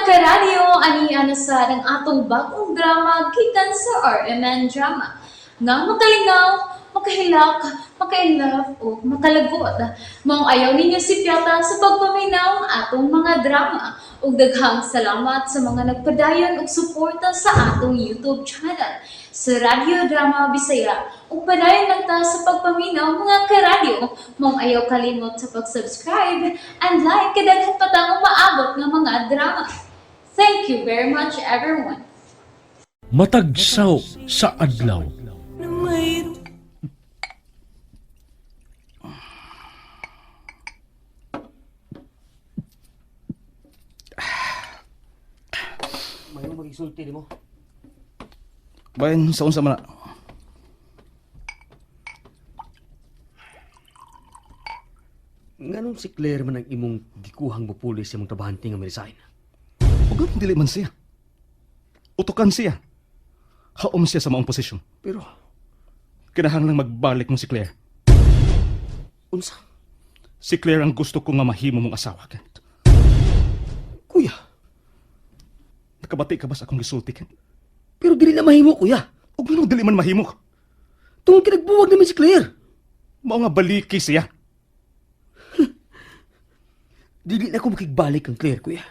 Karadyo, ani ana sa ang atong bagong drama gikan sa RMN Drama. Nga makalingaw, makahilak, makainlove o makalagot. Maong ayaw ninyo si Piata sa pagpaminaw ang atong mga drama. Ug daghang salamat sa mga nagpadayon og suporta sa atong YouTube channel sa Radyo Drama Bisaya. Ug padayon lang ta sa pagpaminaw, mga karadyo. Maong ayaw kalimot sa pag-subscribe and like kay daghan pa tang umaabot nga mga drama. Thank you very much, everyone. Matagsaw sa adlaw. Mayo magisulti nimo. Bayan sa unsa man na. Nganong si Claire man ang imong gikuhang mupuli sa imong trabahante nga may-resign? Ug dili man siya. Utukan siya. Haom siya sa maong posisyon. Pero Kinahanglang magbalik mo si Claire. unsa? Si Claire ang gusto ko nga mahimo mong asawa, Kent. Kuya, Nakabati ka ba sa akong gisulti, Kent? pero dili na mahimo, kuya. Ug nganong dili man mahimo? Tungod kay nagbuwag naman si Claire. Mao nga baliki siya. Dili na ko makigbalik kang Claire, kuya.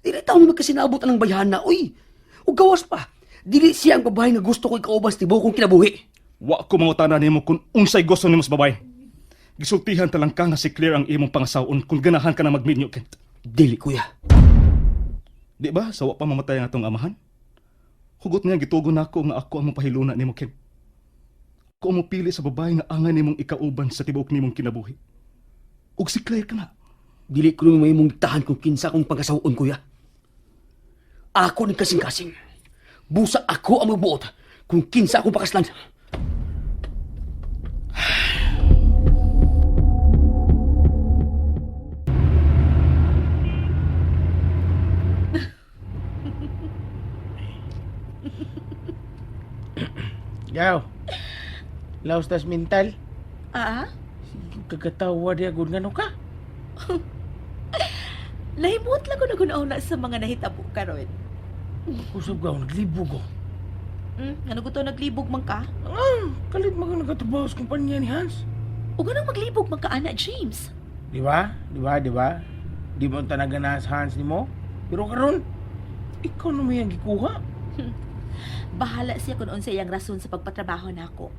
Dili taon magkasinabot ang bayhana, uy. Ug gawas pa. Dili siya ang babae nga gusto ko ikaubas tibuok kong kinabuhi. Wa ko mangutana nimo kung unsay gusto nimo sa babae. Gisultihan ta lang ka nga si Claire ang imong pangasawon kung ganahan ka na magminyo, Kent. Dili, kuya. Di ba, sa wa pa mamatay ang atong amahan? Hugot niya gitugon nako nga ako ang mapahiluna nimo, Ken. Ako ang mopili sa babae nga angay nimong ikauban sa tibuok nimong kinabuhi. Ug si Claire ka nga. Dili ko naman mahimong tahan kung kinsa akong pangkasawoon, kuya. Ako ni kasing-kasing. Busa ako ang magbuot kung kinsa akong pakaslan. Gaw. Laos tas mental. Ah? Kagatawa di agud ngano ka. Nahimot lang ko nagunaw na sa mga nahitabo karon. Kusog gaw naglibog oh. Ano ko to naglibog man ka? Ah, kalit man ka nagkatrabaho sa kumpanya ni Hans. O ganang maglibog man ka ana, James? Di ba? Di ba? Di ba? Di mo talaga na sa Hans nimo? Pero karon ikaw na may ang gikuha. Bahala siya kung unsa iyang rason sa pagpatrabaho nako.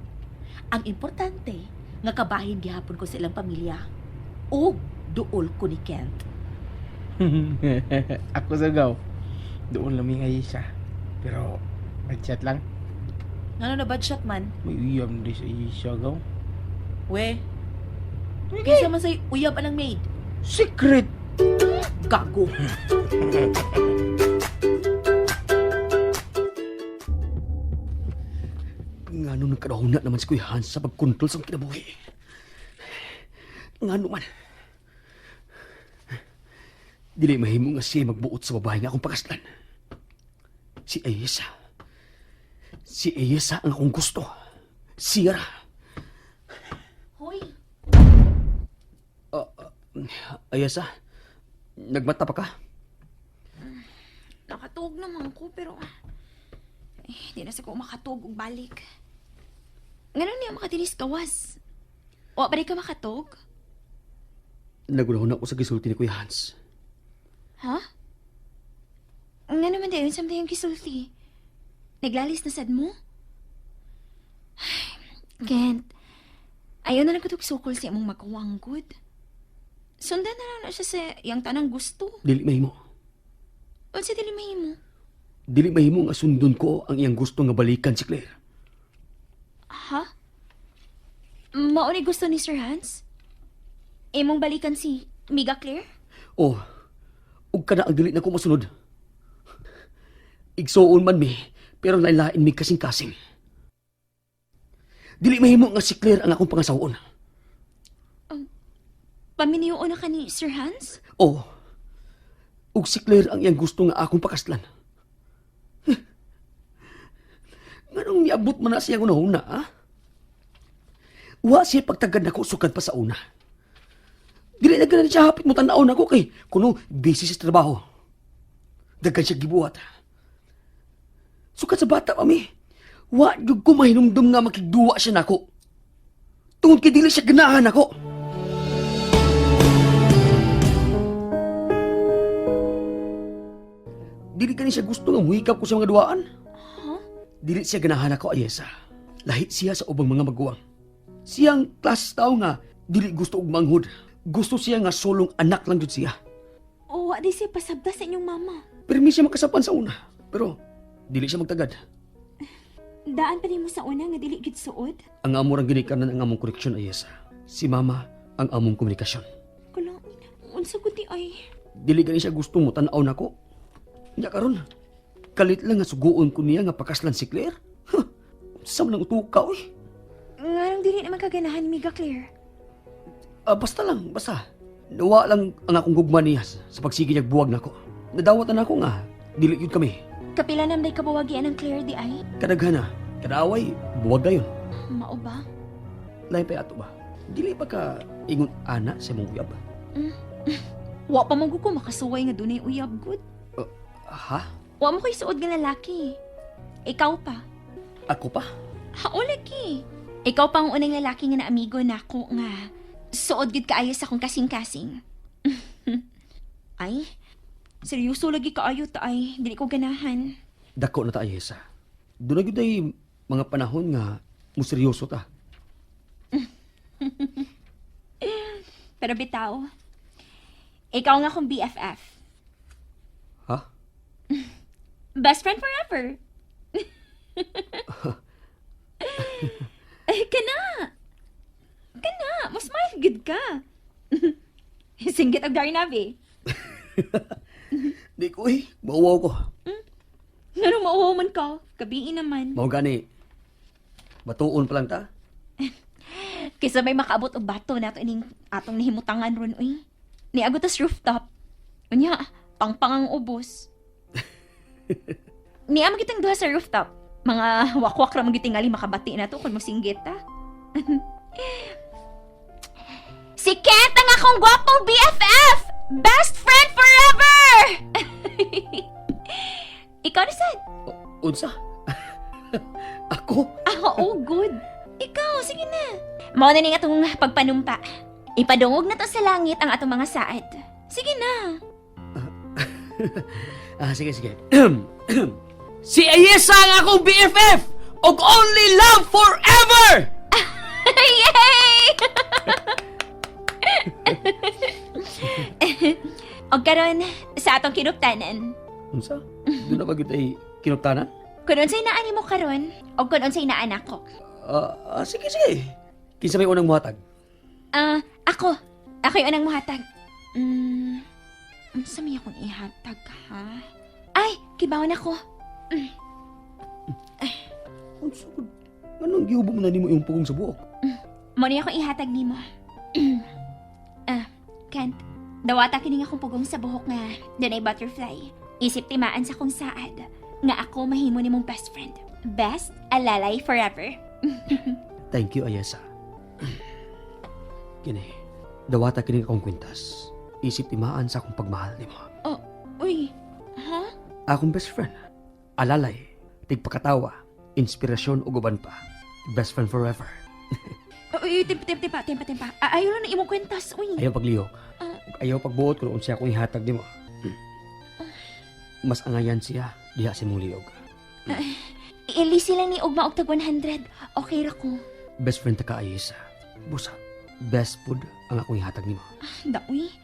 Ang importante, nga kabahin gihapon ko sa ilang pamilya. O duol ko ni Kent. Ako sa gaw. Doon lang may isa. Pero nag-chat lang. Ngano na bad shot man? May uyab na di sa Aisha gaw. We. Kinsa man say uyab anang maid? Secret. Gago. Ngano nagkadahuna naman si Kuya Hans sa pagkontrol sa akong kinabuhi. Ngano man. Dili mahimo nga siya magbuot sa babae nga akong pakaslan. Si Ayesa. Si Ayesa ang akong gusto. Siya ra. Hoy, Ayesa, nagmata pa ka? Nakatuog naman ko pero eh, di na sa ko makatuog og balik. Ngano niya makatinis gawas? Wa pa di ka makatuog? Nagunahon ako sa gisulti ni Kuya Hans. Ha? Ngano man dayon sa yung gisulti? Naglalis na sad mo? Ay, Kent, ayaw na lang ko sukol sa imong magkawanggod. Sundan na lang na siya sa iyang tanang gusto. Dili mahimo. Unsa dili mahimo? Dili mahimo nga sundon ko ang iyang gusto nga balikan si Claire. Ha? Mao ni gusto ni Sir Hans? Imong balikan si Miga Claire? Oh, ug kana ang dili na ko masunod. Igsuon man mi, pero lain-lain mi kasing-kasing. Dili mahimo nga si Claire ang akong pangasawon. Paminyoon na ka ni Sir Hans? Oh, ug si Claire ang iyang gusto nga akong pakaslan. Nganong niabot man na siya una-una, ha? Wa siya pagtagad nako sukad pa sa una. Dili na ganan siya hapit mo tan-aw nako kay kuno busy sa trabaho. Daghan siya gibuhat. Sukat sa bata pa mi. Wa jud ko mahinumdum nga makigduwa siya nako. Tungod kay dili siya ganahan nako. Dili kani siya gusto nga muhikap ko sa mga duwaan. Dili siya ganahan ako, Ayesa. Lahi siya sa ubang mga maguwang. Siyang class tao nga dili gusto og manghod. Gusto siya nga solong anak lang jud siya. O, wa di siya pasabda sa inyong mama. Pirmi siya makasapan sa una. Pero dili siya magtagad. Daan pa nimo sa una nga dili gid suod. Ang amo rang ginikanan ang among koneksyon, Ayesa. Si mama ang among komunikasyon. Kulain, unsa gud di ay. Dili gani siya gusto mo tan-aw nako. Nya karon, kalit lang nga suguon ko niya nga pakaslan si Claire. Huh, unsa man ang utuka oy. Nganong dili naman kaganahan miga Claire. Ah, basta lang, basta. Nawa lang ang akong gugma niya sa pagsige niya buwag nako. Nadawat na nako nga, dili yun kami. Kapila namday kabawagian ang Claire di ay. Kadaghana, kadaaway, buwag gayon. Mao ba? Lain pa ato ba? Dili pa ka ingon ana sa imong uyab. Wa pa man gud ko makasuway nga dunay uyab gud. Ha? Wa mo koy suod nga lalaki. Ikaw pa. Ako pa? Hao lagi. Ikaw pa ang unang lalaki nga naamigo nako nga suod gid kaayo sa akong kasing-kasing. Ay, seryoso lagi kaayo ta ay, dili ko ganahan. Dako na ta, Ayesa. Doon na gyud ay mga panahon nga museryoso ta. Pero bitaw, ikaw nga akong BFF. Ha? Best friend forever. Ay, kana. Kana, mas smile gid ka. Singgit og Darnaby. Di ko eh. Mauwaw ko. Ngano mauwaw man ka? Gabii naman. Mao gani. Batuon pa lang ta. Kaysa may makaabot og bato nato ining atong nahimutangan ron uy. Niagot tas rooftop. Unya, pangpang ang ubos. Niya magitang duha sa rooftop. Mga wakwak ra magitingali makabati na to kung mosinggit ta. Si Kent ang akong gwapong BFF! Best friend forever! Ikaw na sad. Unsa? Ako? Ah, oh, good. Ikaw, sige na. Mao na ning atong pagpanumpa. Ipadungog na to sa langit ang atong mga saad. Sige na. Ah, sige, sige. Si Ayesa ang akong BFF! Og only love forever! Yay! Og karon sa atong kinuptanan. Unsa? Doon na ba gyud ay kinuptanan? Kun unsay naa nimo karon og kun unsay naa nako. Ah, ah, sige, sige. Kinsa may unang muhatag? Ah, ako. Ako yung unang muhatag. Unsa may akong ihatag ha? Ay, kibawon ako. Unsa gud? Anong gihubo mo na nimo imong pugong sa buok? Mo ni akong ihatag nimo. Ah, Kent. Dawata kini nga akong pugong sa buhok nga dunay butterfly. Isip timaan sa akong saad nga ako mahimo nimong best friend. Best alalay forever. Thank you, Ayesa. Kini, dawata kini akong kwintas. Isip timaan sa akong pagmahal nimo. Oh, uy. Ha? Akong best friend. Alalay, tigpakatawa, inspirasyon ug uban pa. Best friend forever. Uy, timpa, timpa, timpa, timpa, timpa. Ah, ayaw lang na imong kwentas, uy. Ayaw paglihok. Ah. Ug ayaw pagbuot kung unsa akong ihatag nimo. Mas angayan siya diha sa imong liog. Iili sila ni Ugma og tag 100. Okay ra ko. Best friend ta ka, Ayesa. Busa, best food ang akong ihatag nimo. Da, uy.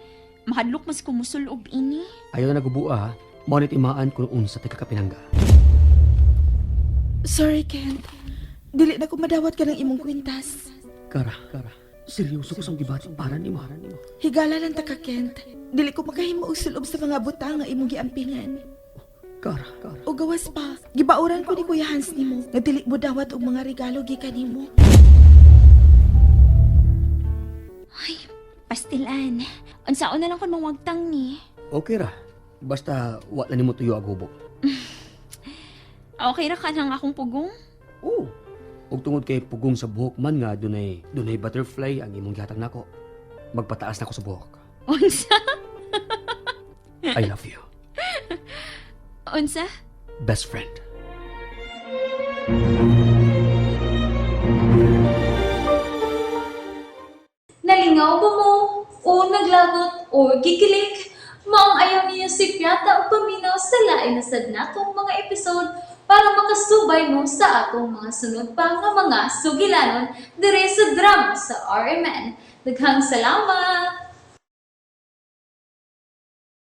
Mahadlok mas kumusulob ini. Ayaw na nagubua ha. Mao ni timaan kung unsa ta kapinangga. Sorry, Kent. Dili na ko madawat ka ng imong kwintas. Kara, Kara. Seryoso ko sa gibati para nimo. Higala lang ta ka, Kent. Dili ko makahimo og sulob sa mga butang nga imong giampingan. Kara, Kara. O gawas pa, gibauran ko ni Kuya Hans nimo nga dili mo dawat og mga regalo gikan nimo. Ay, pastilan. Unsaon na lang kon mawagtang ni. Okay ra. Basta wa na nimo tuyo ag hubo. Okay ra ka nang akong pugong? Oo. Ug tungod kay pugong sa buhok man nga dunay dunay butterfly ang imong gihatag nako. Magpataas na ko sa buhok. Unsa? I love you. Unsa? Best friend. Nalingaw ba mo? O naglagot o gikilig? Maong ayaw niyo si Piata o paminaw sa lain na sad natong mga episode para makasubay mo sa atong mga sunod pa nga mga sugilanon dire sa drama sa RMN. Daghang salamat!